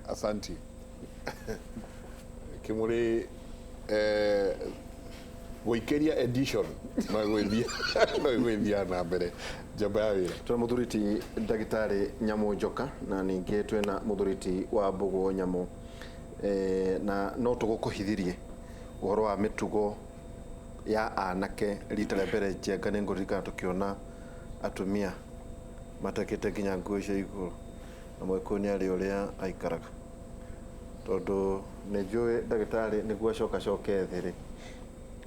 Asanti Kimuri, gũikĩria edition no ĩgwĩthiĩ, no ĩgwĩthiaga na mbere njamba ya wĩra. Twĩna mũthuri ti ndagĩtarĩ Nyamũ Njoka, na ningĩ twĩna mũthuri ti wa Mbũgũ Nyamũ, na no tũgũkũhithirie ũhoro wa mĩtugo ya anake. Rita rĩa mbere Njenga nĩ ngũririkana tũkĩona atumia matekĩte nginya nguo cia igũrũ, na Mũgĩkũyũ nĩ arĩ ũrĩa aikaraga, tondũ nĩ njũĩ ndagĩtarĩ nĩguo acoka acoke thĩ rĩ,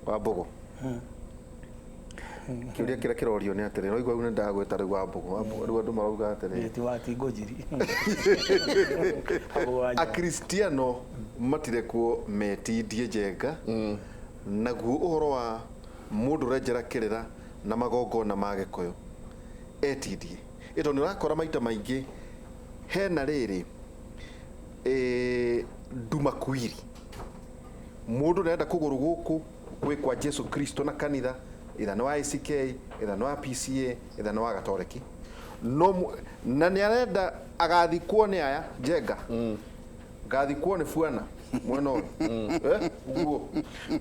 wa Mbũgũ, kĩũria kĩrĩa kĩrorio nĩ atĩrĩ, ũraigua rĩu nĩ ndagwĩta rĩu wa Mbũgũ, wa Mbũgũ, rĩu andũ marauga atĩrĩ, Ti wa ti ngũnjiri. Akristiano matirekwo metindie Njenga, naguo ũhoro wa mũndũ ũrenjera kĩrĩra na magongona ma Gĩkũyũ etindie ĩ, tondũ nĩ ũrakora maita maingĩ hena rĩrĩ ndumakuiri, mũndũ nĩarenda kũgũrũ gũkũ gwĩ kwa Jesu Kristo na kanitha, either nĩ wa ACK, either nĩ wa PCA, either nĩ wa Gatoreki, no na nĩ arenda agathikwo nĩ aya Njenga, ngathikwo nĩ buana mwena ũyũ, ũguo,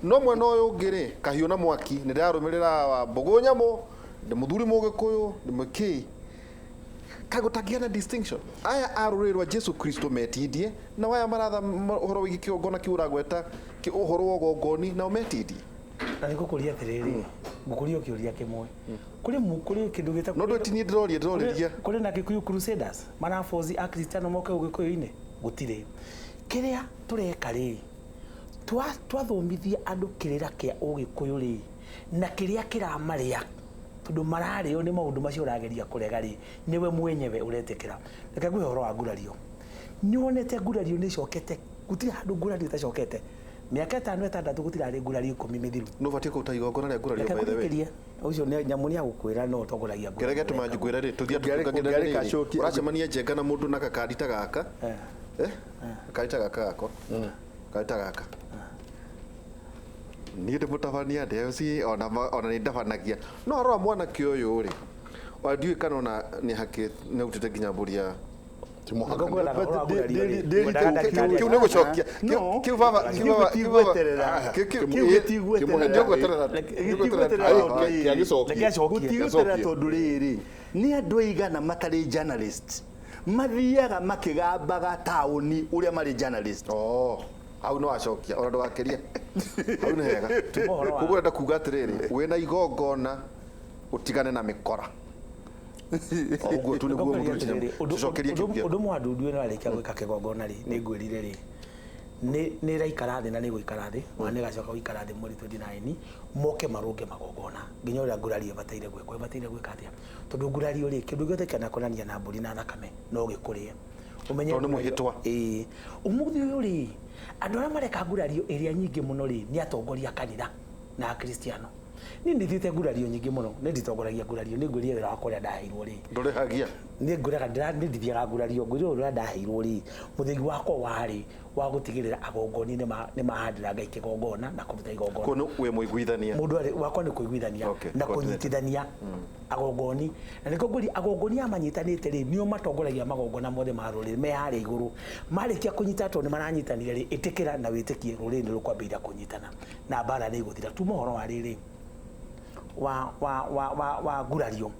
no mwena ũyũ ũngĩ rĩ, kahiũ na mwaki nĩ ndĩrarũmĩrĩra wa Mbũgũ Nyamũ, ndĩ mũthuri Mũgĩkũyũ, ndĩ mũkĩ kaĩ gũtangĩgĩa na distinction? Aya a rũrĩrĩ rwa Jesu Kristo metindie, nao aya maratha ũhoro wĩgiĩ kĩgongona kĩu ũragweta, ũhoro wa ũgongoni, nao metindie. Na nĩ ngũkũria atĩrĩrĩ, ngũkũria o kĩũria kĩmwe. Kũrĩ kĩndũ gĩtagwo No ndwĩtinie, ndĩroria, ndĩrorĩria. Kũrĩ na Kikuyu Crusaders marabozi Akristiano moke Ũgĩkũyũ-inĩ? Gũtirĩ. Kĩrĩa tũreka rĩ, twathomithia andũ kĩrĩra kĩa Ũgĩkũyũ rĩ, na kĩrĩa kĩramarĩa, tondũ mararĩo nĩ maũndũ macio ũrageria kũrega rĩ, nĩwe mwenyewe ũretĩkĩra. Reke ngũhe ũhoro wa ngurario. Nĩ wonete ngurario nĩ icokete? Gũtirĩ handũ ngurario itacokete. Mĩaka 5 6 gũtirarĩ ngurario 10 mĩthiru. Nũ ũbatiĩ kũruta igongona rĩa ngurario, Reke by the way? ngũrĩkĩrie. Ũcio nĩ nyamũ nĩ agũkwĩra no ũtongoragia ngurario. Kĩrĩa gĩatũma njugwĩre rĩ, tũthiĩ Ũngĩarĩ- tũtungagĩrĩre ũngĩarĩ rĩrĩ, kacoki- ũracemania Njenga na mũndũ na gakandi ta gaka, gakandi ta gaka gakwa, gakandi ta gaka, niĩ ndĩ mũtabania, ndĩ MC, ona nĩ ndabanagia, no arora mwanake ũyũ rĩ, ona ndiũĩ kana ona nĩ hakĩte, nĩ arutĩte nginya mbũri ya Ti mũhaka. Ngũkwĩra But ũhoro wa ngurario rĩ, ndĩrite- ngwendaga ndagĩtarĩ Kĩu nĩ gũcokia. No. Kĩu baba, Kĩu kĩu baba, kĩu baba. gĩtigweterera. Kĩu Kĩu gĩtigweterera. Ndigweterera. Gĩtigweterera tondũ rĩrĩ. Kĩagĩcokia. Reke acokie. Gũtigweterera tondũ rĩrĩ, nĩ andũ aigana matarĩ journalist mathiaga makĩgambaga taũni ũrĩa marĩ journalist? Oh, hau no acokia ona ndũgakĩrie hau, nĩ hega. Tuma ũhoro wa- Koguo ũrenda kuga atĩrĩrĩ, wĩna igongona ũtigane na mĩkora, o ũguo tu nĩguo Ngũkũria mũthuri atĩrĩrĩ, tũcokerie kĩu kĩa ũndũ mwandudu ĩno arĩkia gwĩka kĩgongona rĩ, nĩ ngwĩrire rĩ, nĩ ĩraikara thĩ na nĩ ĩgũikara thĩ, ona nĩ ĩgacoka gũikara thĩ mweri 29, moke marũnge magongona nginya ũrĩa ngurario ĩbataire gwĩkwo, ĩbataire gwĩka atĩa, tondũ ngurario rĩ, kĩndũ gĩothe kĩanakonania na mbũri na thakame no gĩkũrĩe ũmenye. Tondũ nĩ mwĩhĩtwa. Ĩĩ, ũmũthĩ ũyũ rĩ, andũ arĩa mareka ngurario ĩrĩa nyingĩ mũno rĩ, nĩ atongoria a kanitha na Akristiano. Niĩ nĩ thiĩte ngurario nyingĩ mũno, nĩ nditongoragia ngurario, nĩ ngwĩrire wĩra wakwa ũrĩa ndaheirwo rĩ, Ndũrĩhagia. Nĩ ngwĩraga nĩ ndithiaga ngurario. Ngwĩrire ũrĩa ndaheirwo rĩ, mũthĩgi wakwa warĩ wa gũtigĩrĩra agongoni nĩ mahandĩra Ngai kĩgongona na kũruta igongona. Koguo wĩ mũiguithania. Mũndũ arĩ wakwa nĩ kũiguithania na coordinator. Kũnyitithania agongoni, na nĩkĩo ngwĩria agongoni aya manyitanĩte rĩ, nĩo matongoragia magongona mothe ma rũrĩrĩ me harĩa igũrũ. Marĩkia kũnyita, tondũ nĩ maranyitanire rĩ, ĩtĩkĩra na wĩtĩkie rũrĩrĩ nĩ rũkwambĩrĩria kũnyitana na mbara nĩ igũthira. Tuma ũhoro wa rĩrĩ wa ngurario,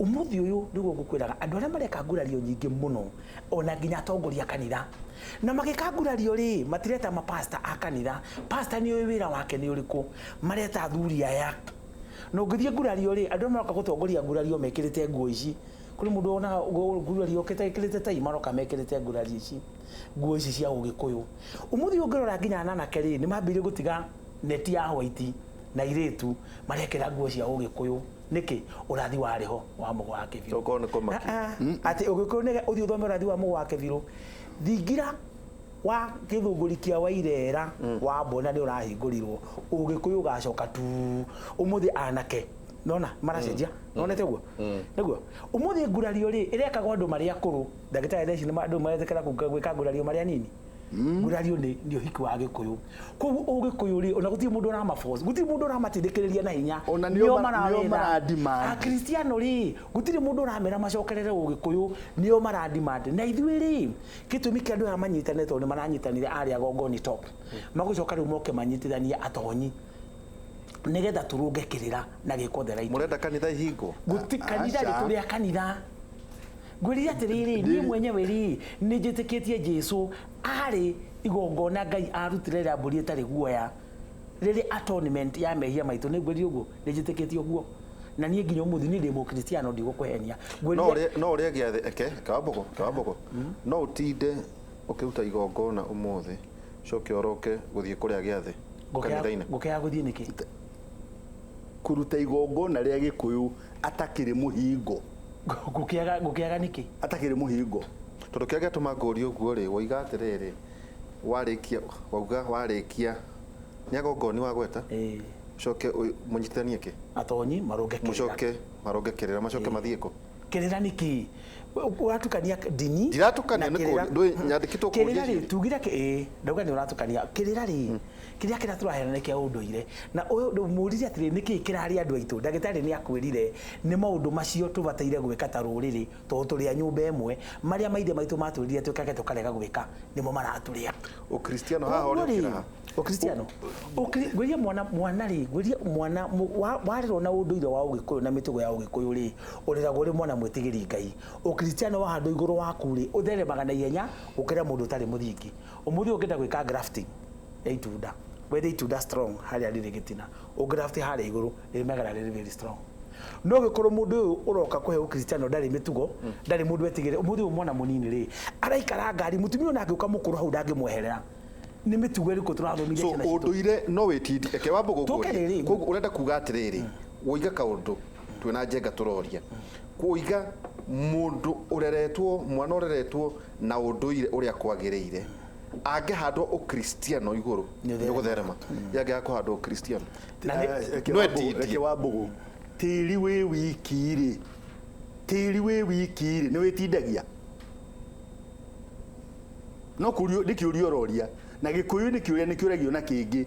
ũmũthĩ ũyũ nĩguo ngũkwĩraga andũ arĩa mareka ngurario nyingĩ mũno, ona nginya atongoria a kanitha, na magĩka ngurario rĩ, matireta mapasta a kanitha. Pasta nĩ ũĩ wĩra wake nĩ ũrĩkũ. Mareta athuri aya, na ũngĩthiĩ ngurario rĩ, andũ arĩa maroka gũtongoria ngurario mekĩrĩte nguo ici. Kũrĩ mũndũ wonaga ngurario okĩte ekĩrĩte tai? Maroka mekĩrĩte ngurario ici, nguo ici cia Ũgĩkũyũ. Ũmũthĩ ũyũ ũngĩrora nginya anake rĩ, nĩ mambĩrĩirie gũtiga neti ya white, na airĩtu marekĩra nguo cia Ũgĩkũyũ. Nĩkĩ? Ũrathi warĩ ho wa Mũgo wa Kĩbirũ. Okorwo nĩ kũmakia. Ah, ah, atĩ Ũgĩkũyũ nĩ ũthiĩ ũthome ũrathi wa Mũgo wa Kĩbirũ, thingira wa gĩthũngũri kĩa Wairera wa mbona nĩ ũrahingũrirwo, Ũgĩkũyũ ũgacoka tu. Ũmũthĩ anake nona maracenjia, nonete ũguo nĩguo ũmũthĩ ngurario rĩ, ĩrekagwo andũ marĩ akũrũ. Ndagĩtarĩ thaa ici nĩ andũ maretĩkĩra gwĩka ngurario marĩ anini. Ngurario nĩ ũhiki wa gĩkũyũ. Koguo ũgĩkũyũ rĩ, ona gũtirĩ mũndũ ũramaforce, gũtirĩ mũndũ ũramatindĩkĩrĩria na hinya. Ona nĩo Nĩo nĩo marawetha. mara-demand. Akristiano rĩ, gũtirĩ mũndũ ũramera macokerere ũgĩkũyũ, nĩo mara-demand. Na ithuĩ rĩ, gĩtũmi kĩa andũ aya manyitane tondũ nĩ maranyitanire arĩa Gongoni top, magũcoka rĩu moke manyitithanie atonyi nĩgetha tũrũnge kĩrĩra na gĩkwo the right. Mũrenda kanitha ihingwo? Guti kanitha Aca. rĩ, tũrĩ a kanitha. Ngwĩrire atĩrĩrĩ, niĩ mwenyewe rĩ, nĩ njĩtĩkĩtie Jesu arĩ igongona Ngai arutire rĩa mbũri ĩtarĩ guoya, rĩrĩ atonement ya mehia maitũ. Nĩ ngwĩrire ũguo, nĩ njĩtĩkĩtie ũguo, na niĩ nginya ũmũthĩ niĩ ndĩ mũkristiano, ndigũkũhenia. No Ngwĩrire no ũrĩe gĩathĩ eke kawambogo kawambogo, no ũtinde ũkĩruta igongona ũmũthĩ, coke ũroke gũthiĩ kũrĩa gĩathĩ kanitha-inĩ. Ngũkĩaga gũthiĩ nĩkĩ? Kũruta igongona rĩa gĩkũyũ atakĩrĩ mũhingo. Ngũkĩaga nĩkĩ? Atakĩrĩ mũhingo. Tondũ kĩrĩa gĩatũma ngũrie ũguo rĩ, woiga atĩrĩrĩ, warĩkia wauga warĩkia nĩ agongoni wagweta, Ĩĩ. coke mũnyitithanie kĩ? Atonyi marũnge kĩrĩra. Mũcoke marũnge kĩrĩra, macoke mathiĩ kũ? Kĩrĩra nĩkĩ? Ũratukania ndini Ndiratukania, na nĩ kĩrĩra. kũũria- ndũĩ, nyandĩkĩtwo kũũria Kĩrĩra rĩ, ciũria. tugire ĩĩ, ndauga nĩ ũratukania kĩrĩra rĩ, kĩrĩa kĩrĩa tũraheana nĩ kĩa ũndũire. Na ũyũ mũririe atĩrĩ, nĩkĩ kĩrarĩa andũ aitũ? Ndagĩtarĩ nĩ akwĩrire nĩ maũndũ macio tũbataire gwĩka ta rũrĩrĩ, tondũ tũrĩ a nyũmba ĩmwe. Marĩa maithe maitũ matwĩrire twĩkage tũkarega gwĩka, nĩmo maratũrĩa. Ũkristiano haha ũrĩa Koguo rĩ, ũkĩraha. Ũkristiano, ngwĩrie mwana, mwana rĩ, ngwĩrie mwana warerwo na ũndũire wa ũgĩkũyũ na mĩtugo ya ũgĩkũyũ rĩ, ũreragwo ũrĩ mwana mwĩtigĩri Ngai. Ũkristiano wa handũ igũrũ waku rĩ, ũtheremaga na ihenya gũkĩra mũndũ ũtarĩ mũthingi. Ũmũthĩ ũngĩenda gwĩka grafting ya itunda, wethe itunda strong harĩa rĩrĩ gĩtina, ũgraft harĩa igũrũ rĩmegara rĩrĩ very strong. No gĩkorwo mũndũ ũyũ ũroka kũhe ũkristiano ndarĩ mĩtugo, ndarĩ mũndũ etigĩre. Ũmũthĩ ũyũ mwana mũnini rĩ, araikara ngari, mũtumia ona angĩũka mũkũrũ hau ndangĩmweherera. Nĩ mĩtugo ĩrĩkũ tũrathomithia So ciana citũ? ũndũire no wĩtindi eke wambo Tũke gũkũria. rĩrĩ. Koguo ũrenda kuga atĩrĩrĩ, woiga kaũndũ twĩna njenga tũroria, kũiga mũndũ ũreretwo, mwana ũreretwo na ũndũire ũrĩa kwagĩrĩire, angĩhandwo ũkristiano igũrũ Nĩ nĩ ũgũtherema, yangĩaga kũhandwo ũkristiano Na nĩ- Reke No Wambũgũ- etindie. reke Wambũgũ, tĩri wĩ wiki rĩ, tĩri wĩ wiki rĩ, nĩ wĩtindagia? No kũrio nĩ kĩũria ũroria, na gĩkũyũ nĩ kĩũria nĩ kĩũragio na kĩngĩ.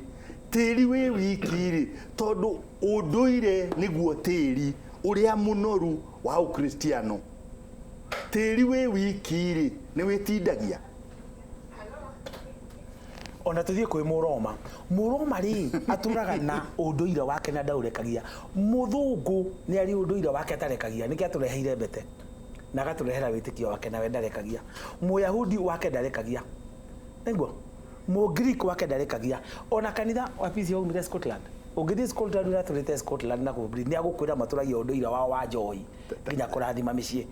Tĩri wĩ wiki rĩ, tondũ ũndũire nĩguo tĩri ũrĩa mũnoru wa ũkristiano, tĩri wĩ wiki rĩ, nĩ wĩtindagia? Ona tuthiĩ kwĩ mũroma, mũroma rĩ, atũraga na ũndũire wake na ndaũrekagia. Mũthũngũ nĩ arĩ ũndũire wake atarekagia, nĩkĩo atũreheire mbete na agatũrehera wĩtĩkio wake, nawe ndarekagia. Mũyahudi wake ndarekagia, nĩguo Mũgreek wake ndarekagia. Ona kanitha wa PCEA waumire Scotland. Ũngĩthiĩ Scotland, ũrĩa atũrĩte Scotland na kũu nĩ agũkwĩra matũragia ũndũire wao wa njohi nginya kũrathima mĩciĩ.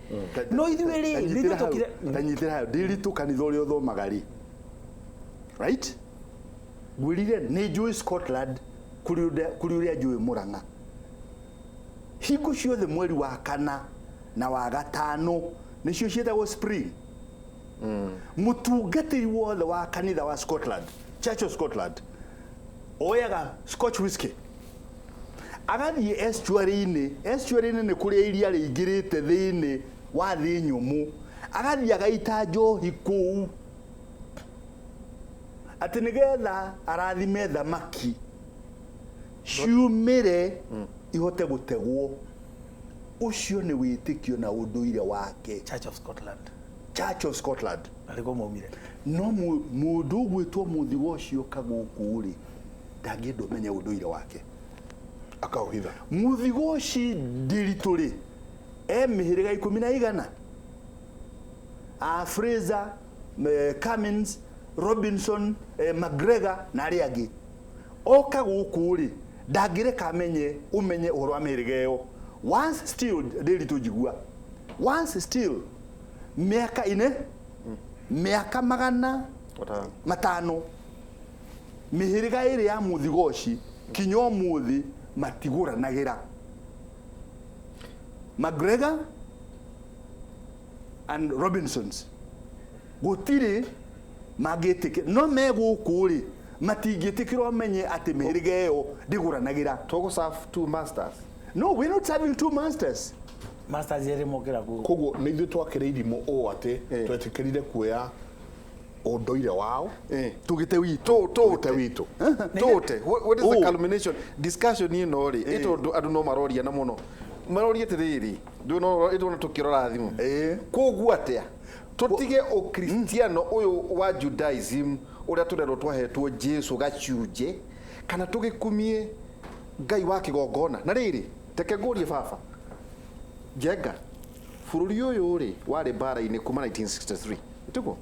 No ithuĩ rĩ, nĩ ithuĩ tũkire. Tanyitĩra hau, ndĩritũ kanitha ũrĩa ũthomaga rĩ, right, ngwĩrire nĩ njũĩ Scotland kũrĩ ũrĩa njũĩ Mũrang'a. Hingo ciothe mweri wa kana na wa gatano, nĩcio ciĩtagwo spring, mũtungatĩri wothe wa kanitha wa Scotland, Church of Scotland, oyaga Scotch whisky, agathiĩ estuary-inĩ. Estuary-inĩ nĩ kũrĩa iria rĩingĩrĩte thĩinĩ wa thĩ nyũmũ, agathiĩ agaita njohi kũu atĩ nĩgetha arathime thamaki ciumĩre ihote gũtegwo. Ũcio nĩ wĩtĩkio na ũndũire wake. Church of Scotland. Church of Scotland. Arĩkuo maumire. No mũndũ ũgwĩtwo mũthigo ũcio kagũkũ rĩ, ndangĩenda ũmenye ũndũire wake. Akauhitha. Mũthigo ũci ndĩritũ rĩ, e mĩhĩrĩga ikũmi na igana, a Fraser, Cummins, Robinson, McGregor na arĩa angĩ. Oka gũkũ rĩ, ndangĩreka amenye ũmenye ũhoro wa mĩhĩrĩga ĩyo. Once still ndĩritũ njigua, once still mĩaka ine, mĩaka magana Matano. matano, mĩhĩrĩga ĩrĩ ya mũthigoci kinya ũmũthĩ matigũranagĩra. McGregor and Robinsons gũtirĩ mangĩtĩkĩra, no me gũkũ rĩ, matingĩtĩkĩra ũmenye atĩ mĩhĩrĩga ĩyo ndĩgũranagĩra. Tũgũ serve two masters. No, we're not serving two masters. Masters erĩ mokĩra kũ Koguo nĩ ithuĩ twakĩrĩ irimũ ũũ atĩ Eh. twetĩkĩrire kuoya Ũndũire wao. Tugite witũ. Tũgĩte witũ. Tũte. What is the Oh. culmination discussion ĩno rĩ, ĩ tondũ andũ no maroria na mũno maroria atĩrĩrĩ, ndũna tũkĩrora thimũ. Koguo atĩa tũtige ũkristiano ũyũ wa Judaism ũrĩa tũrerwo twahetwo Jesu gacunjĩ, kana tũgĩkumie Ngai wa kĩgongona? Na rĩrĩ, teke ngũrie baba Njenga, bũrũri ũyũ rĩ warĩ mbara-inĩ kuma 1963, tiguo?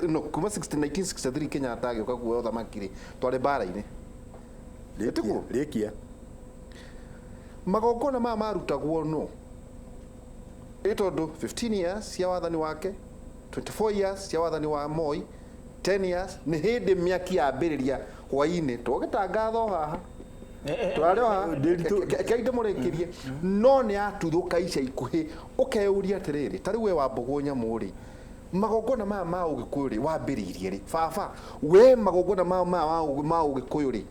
No, kuma 60 1963 Kenyatta agĩũka kuoya ũthamaki rĩ, twarĩ mbara-inĩ. Tiguo? Rĩkia. Magongona maya marutagwo no ĩ tondũ 15 years cia wathani wake, 24 years cia wathani wa Moi, 10 years nĩ hĩndĩ mĩaki yambĩrĩria hwainĩ tũgĩtangatha haha tũrarĩ o haha. Kei ndĩmũrĩkĩrie, no nĩ yatuthũka ica ikuhĩ. Ũkeyũria atĩrĩrĩ, ta rĩu we Wambũgũ nyamũ rĩ, magongona maya ma ũgĩkũyũ rĩ wambĩrĩirie rĩ? Baba we, magongona maya ma ũgĩkũyũ rĩ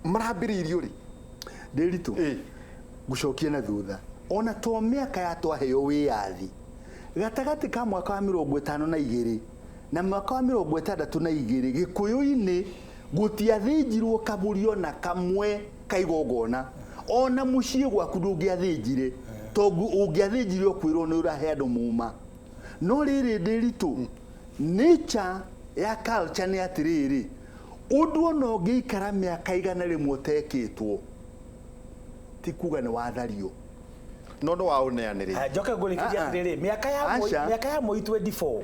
marambĩrĩirio rĩ? Ndĩritũ gucokia na thutha ona to mĩaka ya twaheo wĩyathi, gatagatĩ ka mwaka wa 52 na mwaka wa 62, gĩkũyũ-inĩ gũtiathĩnjirwo kabũri ona kamwe ka igongona. Ona mũciĩ gwaku ndũngĩathĩnjire, tondũ ũngĩathĩnjire ũkwĩrwo nĩ ũrahe andũ muma. No rĩrĩ, ndĩritũ, nature ya culture nĩ atĩrĩrĩ, ũndũ ona ũngĩikara mĩaka 100 ũtekĩtwo ti kuga nĩ wathario. No nĩ waũneanĩrĩire. Njoke ngũrĩkĩria. Ah, ah. Atĩrĩrĩ, mĩaka ya Moi, Aca. mĩaka ya Moi 24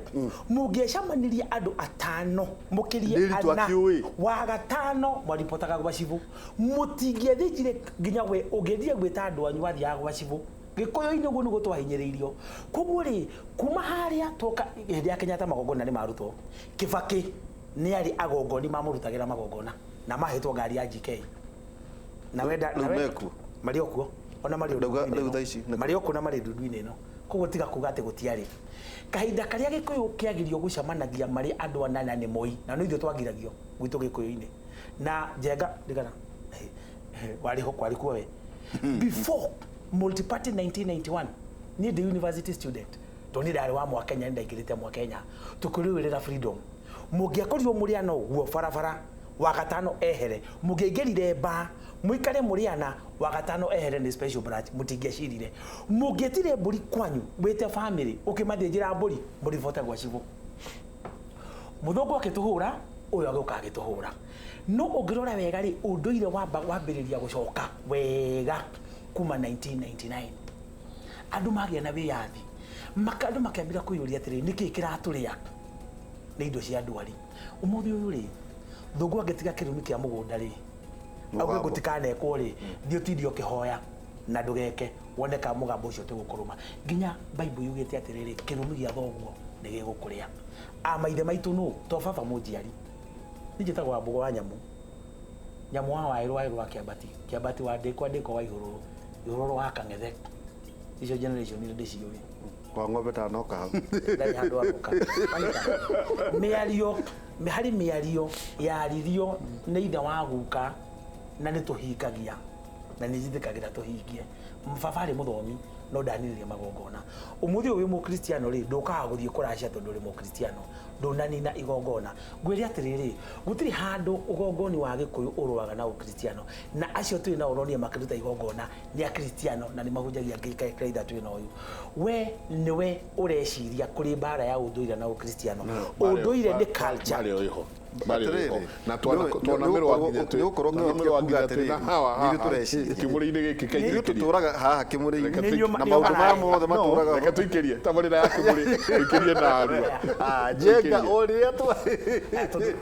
mũngĩacemanirie andũ atano mũkĩrie Ndĩritũ ana akĩũĩ. wa gatano mwaripotaga gwa cibũ, mũtingĩathĩnjire nginya we ũngĩendire gwĩta andũ anyu wathiaga gwa cibũ. Gĩkũyũ-inĩ ũguo nĩguo twahinyĩrĩirio. Koguo rĩ, kuma harĩa twoka hĩndĩ ya Kenyatta, magongona nĩ marutwo. Kĩbakĩ nĩ arĩ agongoni mamũrutagĩra magongona na mahetwo ngari ya GK na wenda Rĩu na wenda- mekuo? Marĩ o kuo, ona marĩ Ndauga ndundu-inĩ rĩu ĩno. thaa ici nĩ- Marĩ o kuo na marĩ ndundu-inĩ ĩno. Koguo tiga kuga atĩ gũtiarĩ kahinda karĩa gĩkũyũ kĩagirio gũcemanagia marĩ andũ anana nĩ Moi, na no ithuĩ twagiragio gwitũ gĩkũyũ-inĩ. Na Njenga ndigana warĩ ho, kwarĩ kuo we before multiparty 1991. Niĩ ndĩ university student, tondũ niĩ ndarĩ wa Mwakenya, nĩ ndaingĩrĩte Mwakenya tũkĩrũĩrĩra freedom. Mũngĩakorirwo mũrĩ ana ũguo barabara, wa gatano ehere. Mũngĩaingĩrire mba mũikare mũrĩ ana, wa gatano ehere nĩ special branch, mũtingĩacirire. Mũngĩetire mbũri kwanyu wĩte family ũkĩmathĩnjĩra mbũri, mũribote gwa cibũ. Mũthũngũ agĩtũhũra, ũyũ agĩũka agĩtũhũra. No ũngĩrora wega rĩ, ũndũire wamba wambĩrĩria gũcoka wega kuma 1999, andũ magĩa na wĩyathi. Andũ makĩambĩrĩria kwĩyũria atĩrĩrĩ, nĩkĩĩ kĩratũrĩa nĩ indo cia ndwari? Ũmũthĩ ũyũ rĩ, thũngũ angĩtiga kĩrumi kĩa mũgũnda rĩ, auge Mũgambo. gũtikanekwo rĩ, thiĩ ũtinde ũkĩhoya na ndũgeke wone ka mũgambo ũcio tũgũkũrũma. Nginya Bible yugĩte atĩrĩrĩ, kĩrumi gĩa thoguo nĩ gĩgũkũrĩa. A maithe maitũ nũ to baba mũnjiari, niĩ njĩtagwo Wambũgũ wa Nyamũ, Nyamũ wa waĩ rwaĩ rwa kĩambati, kĩambati wa ndĩkwa, ndĩkwa wa ihũrũrũ, ihũrũrũ wa kang'ethe. Icio generation iria ndĩciũĩ. Kwa ng'ombe tanoka hau. Ndarĩ handũ aroka. Wanyita? Mĩario harĩ mĩario yaririo nĩ ithe wa guka na nĩ tũhingagia na nĩ njĩtĩkagĩra tũhingie. Baba arĩ mũthomi no ndaniririe magongona. Ũmũthĩ ũyũ wĩ mũkristiano rĩ, ndũkaga gũthiĩ kũracia tondũ ũrĩ mũkristiano, ndũnanina igongona. Ngwĩre atĩrĩrĩ, gũtirĩ handũ ũgongoni wa gĩkũyũ ũrũaga na ũkristiano, na acio twĩ nao ũronire makĩruta igongona nĩ akristiano na nĩ mahunjagia kĩraitha twĩ na ũyũ. We nĩwe ũreciria kũrĩ mbara ya ũndũire na ũkristiano. Ũndũire nĩ culture. Mbara ĩyo ĩho. Mbara ĩyo ĩho. Atĩrĩrĩ, Na twanamerwo nginya nĩ ũkorwo twanamerwo ũkĩhĩtia nginya kuga twĩ na atĩrĩrĩ, hawa nĩ ithuĩ haha tũreciria. kĩmũrĩ-inĩ gĩkĩ Ithuĩ kaingĩ. tũtũraga haha kĩmũrĩ-inĩ Reke na maũndũ maya mothe matũraga. Reke tũikĩrie tabarĩra ya kĩmũrĩ, tũikĩrie na arua. Ah, Njenga o rĩrĩa twa Tondũ-